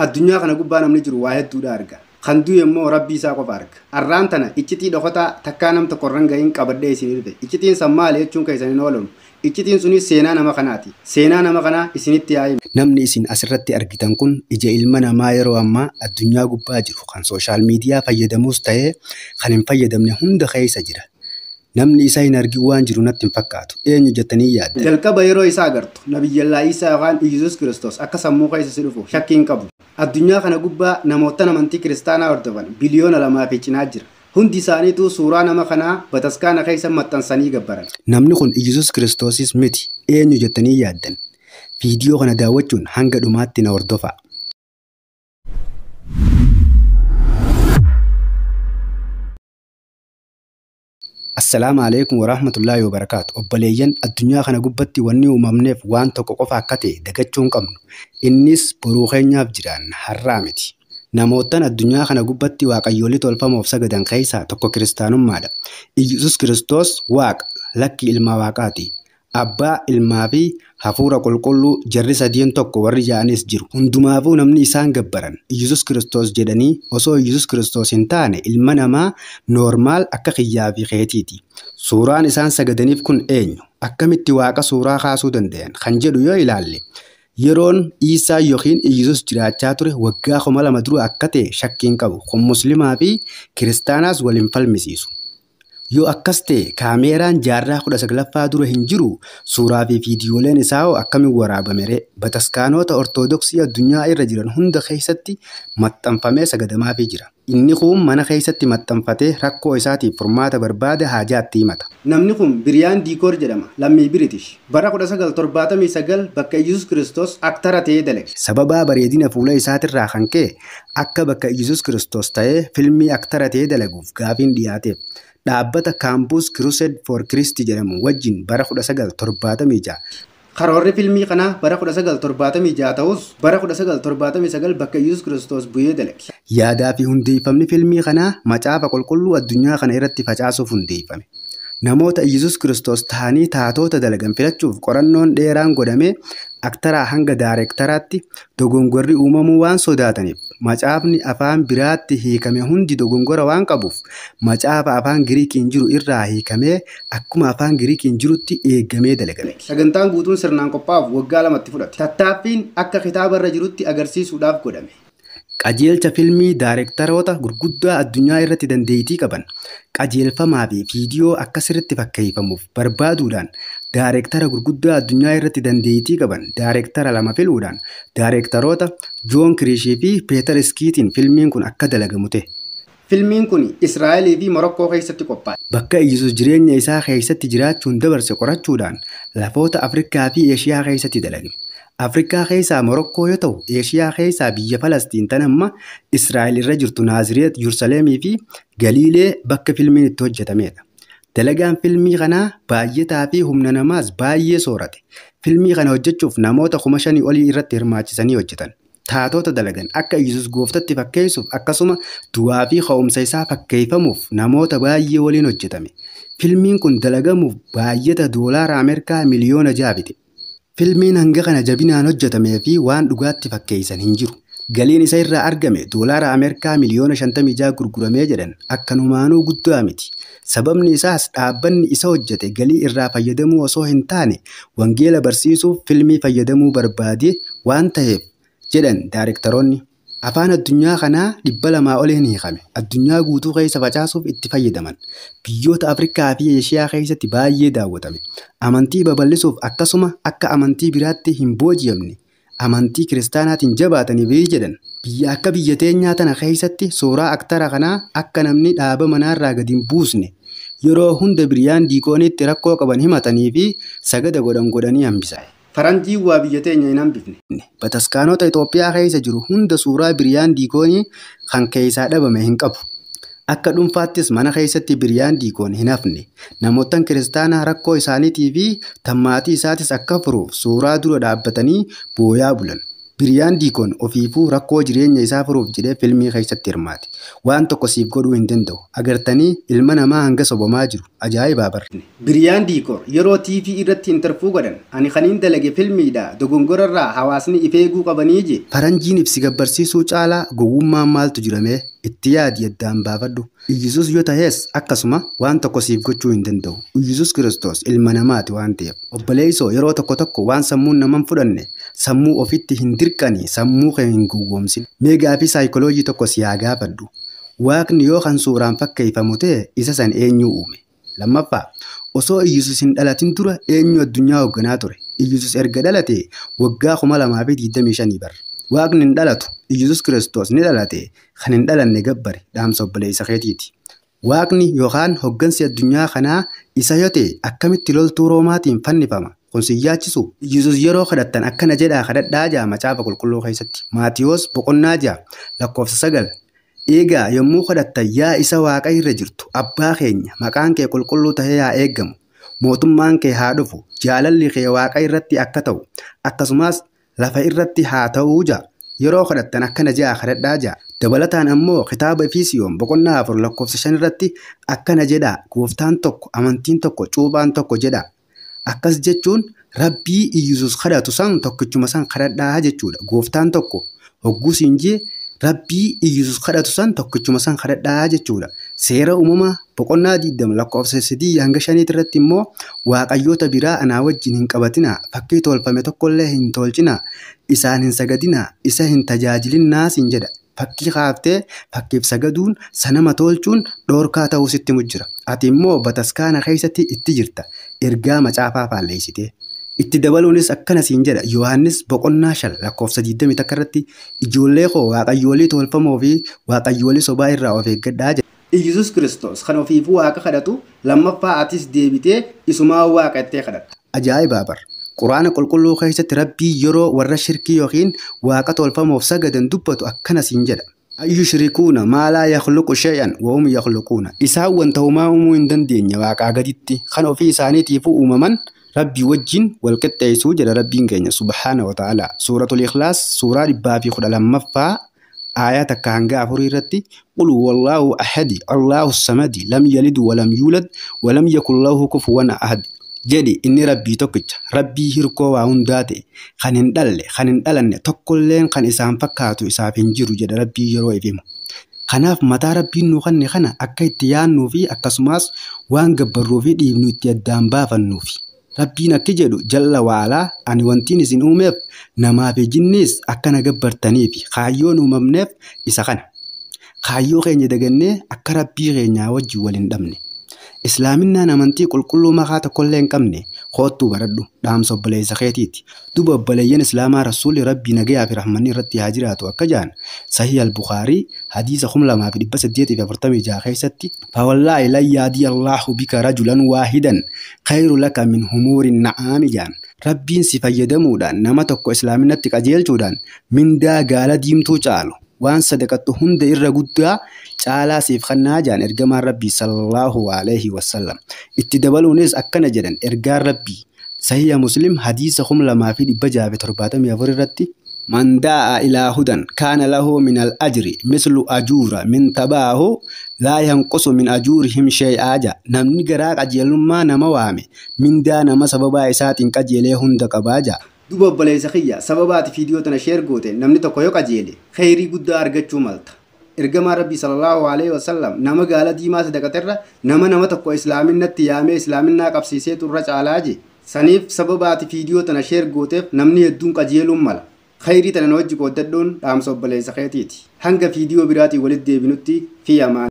Addunyaa kana gubbaa namni jiru waa hedduudha arga. Kan du'e immoo rabbii isaa qofa arga. Arraan tana iccitii dhokataa takkaa nam tokko irra gahiin qabadhee isin dhufe. Iccitiin san maali jechuun keessan hin oolamu. Iccitiin sunis seenaa nama kanaati. Seenaa nama kanaa isinitti haa himu. Namni isin asirratti argitan kun ija ilma namaa yeroo ammaa addunyaa gubbaa jiru kan sooshaal miidiyaa fayyadamus ta'ee kan hin fayyadamne hunda keessa jira. Namni isa hin argin waan jiru natti hin fakkaatu. Eenyu jettanii yaadda? Jalqaba yeroo isaa agartu Nabiyyallaa Isaa yookaan Iyyasuus Kiristoos akka sammuu keessa si dhufu shakkii hin qabu. Addunyaa kana gubbaa namoota amantii kiristaanaa hordofan biliyoona 2 fi cinaa jira. Hundi isaaniitu suuraa nama kanaa bataskaana keessa maxxansanii gabbaran. Namni kun Iyyasuus Kiristoosis miti. Eenyu jettanii yaaddan? Viidiyoo kana daawwachuun hanga dhumaatti na hordofaa. Assalaamu alaikum warahmatullaahi wabarakaatu. Obboleeyyan addunyaa kana gubbatti wanni uumamneef waan tokko qofa akka ta'e dagachuu hin qabnu. Innis boruu keenyaaf jiraanna har'aa miti. Namootaan addunyaa kana gubbatti waaqayyoolii tolfamoof sagadan keessaa tokko kiristaanummaadha. Iyyasuus Kiristoos waaqa lakki ilma waaqaati. Abbaa, ilmaa fi hafuura qulqulluu jarri sadiin tokko warri ja'anis jiru. Hundumaafuu namni isaan gabbaran Iyyasuus Kiristoos jedhanii osoo Iyyasuus Kiristoos hin taane ilma namaa noormaal akka kiyyaa fi keetiiti. Suuraan isaan sagadaniif kun eenyu? Akkamitti waaqa suuraa kaasuu danda'an? Kan jedhu yoo ilaalle yeroon Iisaa yookiin Iyyasuus jiraachaa ture waggaa 2000 dura akka ta'e shakkiin qabu. Kun musliimaa fi kiristaanaas waliin falmisiisu. Yoo akkas ta'e kaameeraan jaarraa 19ffaa dura hin jiru suuraa fi viidiyooleen isaa hoo akkamiin waraabame ree? Bataskaanota Ortodoksii addunyaa irra jiran hunda keessatti maxxanfamee sagadamaafii jira. Inni kun mana keessatti maxxanfatee rakkoo isaatiif furmaata barbaada haajaatti himata. Namni kun Biriyaan Diikoor jedhama. Lammii Biritish. Bara 1979 bakka Iyyasuus Kiristoos aktara ta'ee dalage. Sababaa bareedina fuula isaatirraa kan ka'e akka bakka Iyyasuus Kiristoos ta'ee filmii aktara ta'ee dalaguuf gaafiin dhiyaateef. Dhaabbata Campus Crusade for Christ jedhamu wajjin bara 1976. Karoorri filmii kanaa bara 1976 ta'us bara 1979 bakka Iyyasuus Kiristoos bu'ee dalage. Yaadaa fi hundeeffamni filmii kanaa macaafa qulqulluu addunyaa kana irratti facaasuuf hundeeffame. Namoota Iyyasuus Kiristoos ta'anii taatota dalagan filachuuf qorannoon dheeraan godhamee aktaraa hanga daayireektaraatti dogongorri uumamuu waan sodaataniif macaafni afaan biraatti hiikame hundi dogongora waan qabuuf macaafa afaan Giriikiin jiru irraa hiikamee akkuma afaan Giriikiin jirutti eegamee dalagame. Sagantaan guutuun sirnaan qophaa'uuf waggaa 2tti fudhate. Tattaaffiin akka kitaaba irra jirutti agarsiisuudhaaf godhame. Qajeelcha filmii daayireektaroota gurguddaa addunyaa irratti dandeettii qaban qajeelfamaa fi viidiyoo akka sirriitti fakkeeffamuuf barbaaduudhaan daayireektara gurguddaa addunyaa irratti dandeettii qaban daayireektara 2 filuudhaan daayireektaroota Joon Kiriishii fi Peeter Iskiitiin filmiin kun akka dalagamu ta'e. Filmiin kun Israa'elii fi Morokkoo keessatti qophaa'e. Bakka Iyyasuus jireenya isaa keessatti jiraachuun dabarse qorachuudhaan lafoota Afrikaa fi Eeshiyaa keessatti dalagame. Afrikaa keessaa Morokkoo yoo ta'u, Eeshiyaa keessaa biyya Falastiin tan amma Israa'el irra jirtu Naazireet, Yerusaleemii fi Galiilee bakka filmiin itti hojjetamedha. Dalagaan filmii kanaa baay'ataa fi humna namaas baay'ee soorate. Filmii kana hojjechuuf namoota 5,000 olii irratti hirmaachisanii hojjetan. Taatota dalagan akka Iyyasuus gooftatti fakkeessuuf akkasuma du'aa fi ka'umsa isaa fakkeeffamuuf namoota baay'ee waliin hojjetame. Filmiin kun dalagamuuf baay'ata doolaara Ameerikaa miliyoona 6 bite. Filmiin hanga kana jabinaan hojjetamee fi waan dhugaatti fakkeessan hin jiru. Galiin isa irraa argame doolaara Ameerikaa miliyoona 56 gurguramee jedhan akkanumaanuu guddaa miti. Sababni isaas dhaabbanni isa hojjete galii irraa fayyadamuu osoo hin taane wangeela barsiisuuf filmii fayyadamuu barbaade waan ta'eef jedhan daayireektaroonni. Afaan addunyaa kanaa 200 oliin hiikame. Addunyaa guutuu keessa facaasuuf itti fayyadaman. Biyyoota Afrikaa fi Eeshiyaa keessatti baay'ee daawwatame. Amantii babal'isuuf akkasuma akka amantii biraatti hin booji'amne amantii kiristaanaatiin jabaatanii jedhan. Biyya akka biyya teenyaa tana keessatti suuraa aktara kanaa akka namni dhaaba manaarraa gadi hin buusne yeroo hunda Biriyaan Diikoonitti rakkoo qaban himatanii fi sagada godhan godhanii hambisan. Faranjiin waa biyya teenya hin hambifne. Bataskaanota Itoophiyaa keessa jiru hunda suuraa Biriyaan Diikoonii kan keessaa dhabame hin qabu. Akka dhuunfaattis mana keessatti Biriyaan Diikoon hin hafne. Namootaan kiristaanaa rakkoo isaaniitii fi tammaatii isaatis akka furuuf suuraa dura dhaabbatanii booyaa bulan. Biriyaan Diikoon ofiifuu rakkoo jireenya isaa furuuf jedhee fiilmii keessatti hirmaate. Waan tokko siif godhuu hin danda'u. Agartanii ilma namaa hanga sobamaa jiru. Ajaa'ibaa barre. Biriyaan Diikoor yeroo TV irratti interview godhan ani kaniin dalage filmiidha dogongorarraa hawaasni if eeguu qabanii je. Faranjiin ibsi gabbarsiisuu caalaa gowwummaan maaltu jiramee itti yaadi addaan baafadhu. Iyyasuus yoo ta'es akkasuma waan tokko siif gochuu hin danda'u. Iyyasuus Kiristoos ilma namaati waan ta'eef. Obboleessoo yeroo tokko tokko waan sammuun nama hin fudhanne sammuu ofitti hin dirqanii sammuu kee hin gowwoomsin. Mee gaafii saayikoloojii tokko si haa gaafadhu. Waaqni yoo kan suuraan fakkeeffamu ta'e isa san eenyu uume? Lammaffaa osoo Iyyasuus hin dhalatin dura eenyu addunyaa hoogganaa ture? Iyyasuus erga dhalate waggaa 2025 bara. Waaqni hin dhalatu Iyyasuus Kiristoos ni dhalate kan hin dhalanne gabbare dhaamsa obboleessa keetiiti. Waaqni yookaan hooggansi addunyaa kanaa isa yoo ta'e akkamitti loltuu Roomaatiin fannifama? Kun si yaachisu? Iyyasuus yeroo kadhattan akkana jedhaa kadhadhaa ja'a macaafa qulqulluu keessatti. Maatiyoos boqonnaa 6 lakkoofsa 9. Eegaa yommuu kadhattan yaa isa waaqa irra jirtu abbaa keenya maqaan kee qulqulluu ta'ee haa eegamu. Mootummaan kee haa dhufu jaalalli kee waaqa irratti akka ta'u akkasumas lafa irratti haa ta'uu ja'a. Yeroo kadhattan akkana ja'a kadhadhaa ja'a. Dabalataan ammoo kitaaba Efesiyoon boqonnaa 4 lakkoofsa 5 irratti akkana jedhaa gooftaan tokko amantiin tokko cuuphaan tokko jedha. Akkas jechuun rabbii Iyyasuus kadhatu san tokkichuma san kadhadhaa jechuudha. Gooftaan tokko hogguu siin jee rabbii Iyyasuus kadhatu san tokkichuma san kadhadhaa jechuudha. Seera uumamaa boqonnaa 20 lakkoofsa 3 hanga 5 irratti immoo waaqayyoota biraa anaa wajjin hin qabatinaa fakkii tolfame tokkollee hin tolchinaa isaan hin sagadinaa isa hin tajaajilinaa siin jedha. Fakkii kaaftee fakkiif sagaduun sanama tolchuun dhoorkaa ta'uu sitti mujjira. Ati immoo bataskaana keessatti itti jirta. Ergaa macaafaa faalleessitee. Itti dabaluunis akkana siin jedha Yohaannis boqonnaa 5 lakkoofsa 21 irratti ijoollee koo waaqayyoolii tolfamoo fi waaqayyoolii sobaa irraa of eeggadhaa jedha. Iyyasuus Kiristoos kan ofiifuu waaqa kadhatu lammaffaa atis deebitee isumaa waaqa ittee kadhatta. Ajaa'ibaa bara. Quraana qulqulluu keessatti rabbii yeroo warra shirkii yookiin waaqa tolfamoof sagadan dubbatu akkana siin jedha. Ayyu shirikuuna maa laa yakhluqu shay'an wa hum yakhluquuna. Isaan wanta homaa uumuu hin dandeenye waaqaa gaditti kan ofii isaaniitiifuu uumaman rabbii wajjin wal qixxeessuu jedha rabbiin keenya subhaana wa ta'ala. Suuratul Ikhlaas suuraa 112ffaa aayaa 1 hanga 4 irratti qul huwallahu ahadi allahu samadi lam yalid walam yuulad walam yakun lahu kufuwan ahad. Jedhi inni rabbii tokkicha rabbii hirkoo waa hundaa ta'e kan hin dhalle kan hin dhalanne tokkolleen kan isaan fakkaatu isaaf hin jiru jedha rabbii yeroo ifimu. Kanaaf mataa rabbiin nu kanne kana akka itti yaannuu fi akkasumas waan gabbarruu fi dhiibnu itti addaan baafannuufi. Rabbiin akki jedhu jalla waalaa ani wantiin isin uumeef namaa fi jinniis akka na gabbartaniifi kaayyoon uumamneef isa kana. Kaayyoo keenya dagannee akka rabbii keenyaa wajjin wal hin dhabne. Islaaminaan amantii qulqulluu maqaa tokkollee hin qabne koottuu baradhu dhaamsa obboleessa keetiiti. Duba obboleeyyan Islaamaa rasuulli rabbii nagayaa fi rahmanni irratti haa jiraatu akka jedhan Sahih al-Bukhaarii hadiisa 2846 keessatti fawallaahi lan yaadiya Allaahu bika rajulan waahidan khayru laka min humuuri na'aami jedhan. Rabbiin si fayyadamuudhaan nama tokko islaaminatti qajeelchuudhaan mindaa gaala diimtuu caalu waan sadaqattu hunda irra guddaa caalaa siif kennaa jedhan ergamaan rabbii sallallahu alaihi wasallam. Itti dabaluunis akkana jedhan ergaan rabbii Sahiha Muslim hadiisa 2674 irratti man daa'a ilaa hudan kaana lahu min al-ajri mislu ajuura min tabaahu laa yanqusu min ajuurihim shay'aa jedha. Namni garaa qajeelummaa nama waame mindaa nama sababaa isaatiin qajeelee hunda qabaa jedha. Duba obboleessa kiyya sababa ati viidiyoo tana sheer goote namni tokko yoo qajeele khayrii guddaa argachuu malta. Ergamaa rabbii sallallahu alaihi wasallam nama gaala diimaa sadaqaterra nama tokko islaaminatti yaamee islaaminaa qabsiisee turra caalaa je. Saniif sababa ati viidiyoo tana sheer gooteef namni hedduun qajeeluun mala. Khayrii tana wajji qooddadhuun dhaamsa obboleessa keetiiti. Hanga viidiyoo biraatiin walitti deebinutti fi amaan.